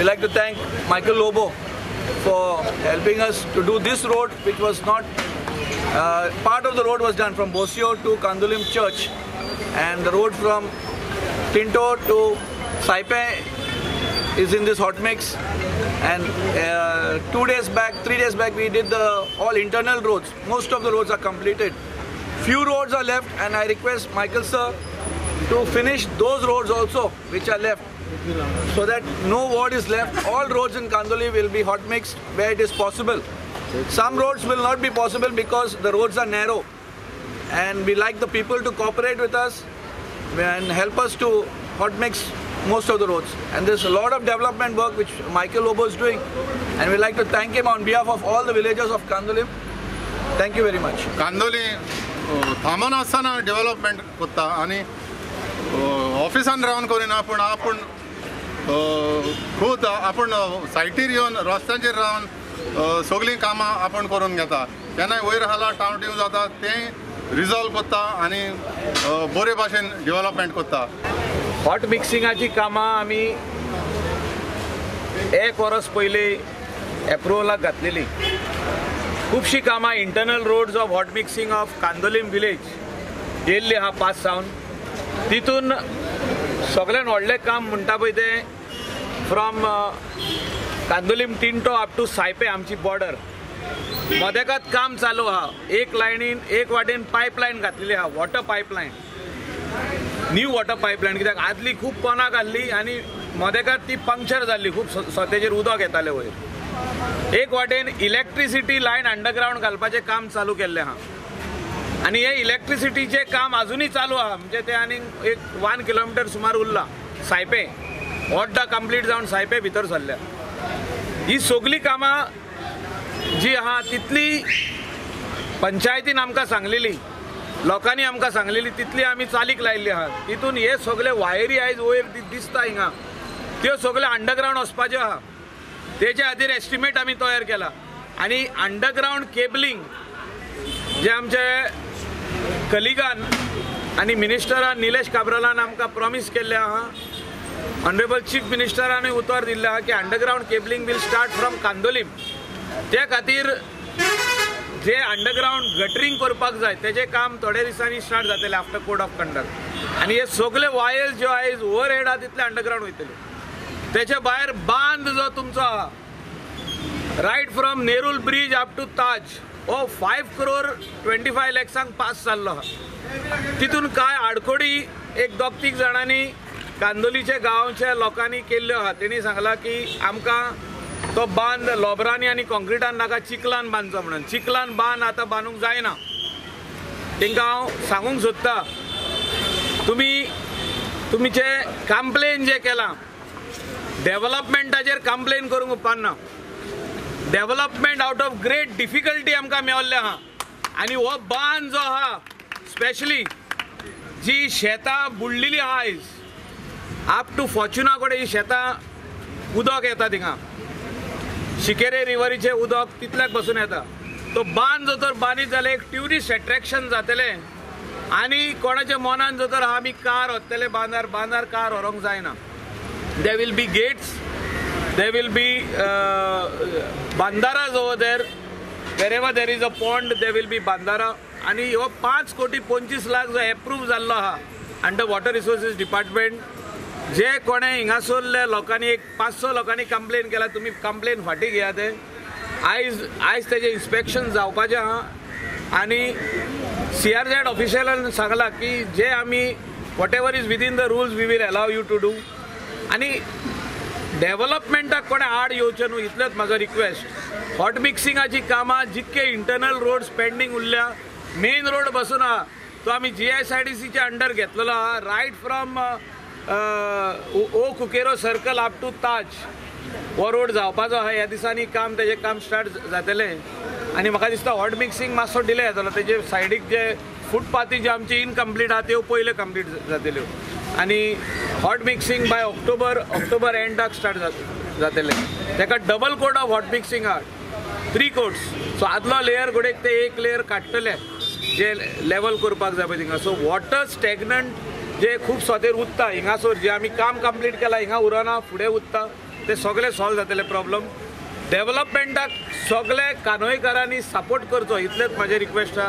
We like to thank Michael Lobo for helping us to do this road, which was not part of the road was done from Bosio to Candolim Church, and the road from Tinto to Saipe is in this hot mix. And 2 days back, 3 days back, we did the all internal roads. Most of the roads are completed. Few roads are left, and I request Michael sir to finish those roads also which are left, so that no ward is left. All roads in Candolim will be hot mixed where it is possible. Some roads will not be possible because the roads are narrow, and we like the people to cooperate with us and help us to hot mix most of the roads. And there's a lot of development work which Michael Lobo is doing, and we like to thank him on behalf of all the villagers of Candolim. Thank you very much. Candolim थांबून आसतना development करता आनी ऑफिसान रावन करिना, पूण आपूण खूद आपूण सायटीर येवन रस्त्यांचेर रावन सगळीं कामां आपूण करून घेता. केन्नाय वयर हाला टावटीव जाता तें रिजॉल्व करता आनी बरे भाशेन डेव्हलपमेंट करता. हॉट मिक्सिंगाची कामां आमी एक वर्स पयलीं एप्रुवलाक घातलेली. खुबशीं कामां internal roads of hot mixing of Candolim village येयल्ली आहा पास जावन. तितून सगळ्यान व्हडलें काम म्हणटा पळय तें from Candolim Tinto up to Saipe आमची बॉर्डर मदेकात काम चालू आहा. एक लायनीन एक वाटेन पायपलायन घातलेली आहा, water pipeline, new water pipeline, कित्याक आदली खूब कोणाक आहली आनी मदेकात ती पंक्चर जाल्ली, खूब सोतेचेर उदक येतालें वयर. एक वाटेन इलेक्ट्रिसिटी लायन अंडरग्रावंड घालपाचें काम चालू केल्लें आहा आनी हे इलेक्ट्रिसिटीचें काम आजुनूय चालू आहा, म्हणजे तें आनीक एक 1 किलोमिटर सुमार उरलां. सायपे वड्डा कंप्लीट जावन सायपे भितर सरल्या. ही सगळीं कामां जी आहा तितली पंचायतीन आमकां सांगलेली, लोकांनी आमकां सांगलेली, तितली आमी चालीक लायिल्ली आहा. तितून हे सगळे वायरी आयज वयर दिसता हिंगा, त्यो सगळे अंडरग्रावंड वचपाच्यो आहा. तेच्या खातीर एस्टिमेट आमी तयार केला आनी अंडरग्रावंड केबलिंग जे आमचे कलिगान आनी मिनिस्टरान निलेश काब्रालान आमकां प्रॉमीस केल्लें आहा, ऑनरेबल चीफ मिनिस्टरानूय उतर दिल्लें आहा की underground cabling will start from Candolim. ते खातीर जे अंडरग्रावंड गटरींग करपाक जाय तेजें काम थोड्या दिसांनी स्टार्ट जातलें आफ्टर कोड ऑफ कंडक्ट. आनी हे सगळे वायर्स ज्यो आयज ओवर हेड आहा तितले अंडरग्रावंड वयतले. तेच्या भायर बांद जो तुमचो आहा right from Nerul bridge up to Taj हो 5 crore 25 lakhs pass जाल्लो आहा. तितून कांय आडकोडी एक 2-3 जाणांनी कांदोलीच्या गांवच्या लोकांनी केल्ल्यो आहा. तेणी सांगलां की आमकां तो बांद लोबरांनी आनी कॉन्क्रिटान नाका, चिखलान बांदचो म्हणून. चिखलान बांद आतां बांदूंक जायना. तांकां हांव सांगूंक सोदता, तुमी तुमचें कंप्लेन जें केलां डेव्हलपमेंटाचेर कंप्लेन करूंक उपकारना. Development out of great difficulty आमकां मेवल्लें आहा. आनी हो बांद जो आहा स्पेशली जी शेतां बुडलेली आहा आयज अप टू फॉर्च्युना कडेन ही शेतां उदक येता थिंगा, शिकेरे रिवरीचें उदक तितल्याक बसून येता. तो बांद जो तर बांदीत जाल्यार एक ट्युरिस्ट एट्रेक्शन जातलें आनी कोणाच्या मनान जो तर आमी कार व्हरतले बांदार, बांदार कार व्हरूंक जायना. There will be gates, there will be bandharas over there, wherever there is a pond there will be bandhara. आनी हो 5 कोटी 25 लाख जो एप्रूव जाल्लो आहा अंडर वॉटर रिसोर्सीस डिपार्टमेंट, जे कोणें हिंगासरल्या लोकांनी एक 500 लोकांनी कंप्लेन केला, तुमी कंप्लेन फाटीं घेयात. ते आयज आयज तेजें इन्स्पेक्शन जावपाचें आहा आनी CRZ ऑफिशियलान सांगलां की जे आमी whatever is within the rules we will allow you to do. आनी डेव्हलपमेंटाक कोणें आड येवचें न्हू इतलेंच म्हाजो रिक्वेस्ट. हॉट मिक्सिंगाची कामां जितके इंटरनल रोड्स पेंडींग उरल्या, मेन रोड बसून आहा तो आमी GSIDCच्या अंडर घेतलेलो आहा, right from O Cuqueiro circle up to Taj हो रोड जावपाचो आहा. ह्या दिसांनी काम तेजें काम स्टार्ट जातलें आनी म्हाका दिसता हॉट मिक्सिंग मातसो डिले जातलो. तेजे सायडीक जे फुटपाथी जे आमची इनकम्प्लीट आहा त्यो पयल्यो कंप्लीट जातल्यो आनी hot mixing by October एंडाक स्टार्ट जातलें. तेका double coat of hot mixing आहा, 3 कोट्स. सो आदलो लेयर घोडेक ते एक लेयर काडटले जे लेवल करपाक जाय पळय थिंगा. सो वॉटर स्टॅग्नंट जे खूब सोतेर उत्ता हिंगासर, जे आमी काम कंप्लीट केलां हिंगा उरना, फुडें उत्ता. ते सगळे सॉल्व जातले प्रॉब्लम. डेव्हलपमेंटाक सगळे कानोयकारांनी सपोर्ट करचो, इतलेंच म्हाजें रिक्वेस्ट आहा.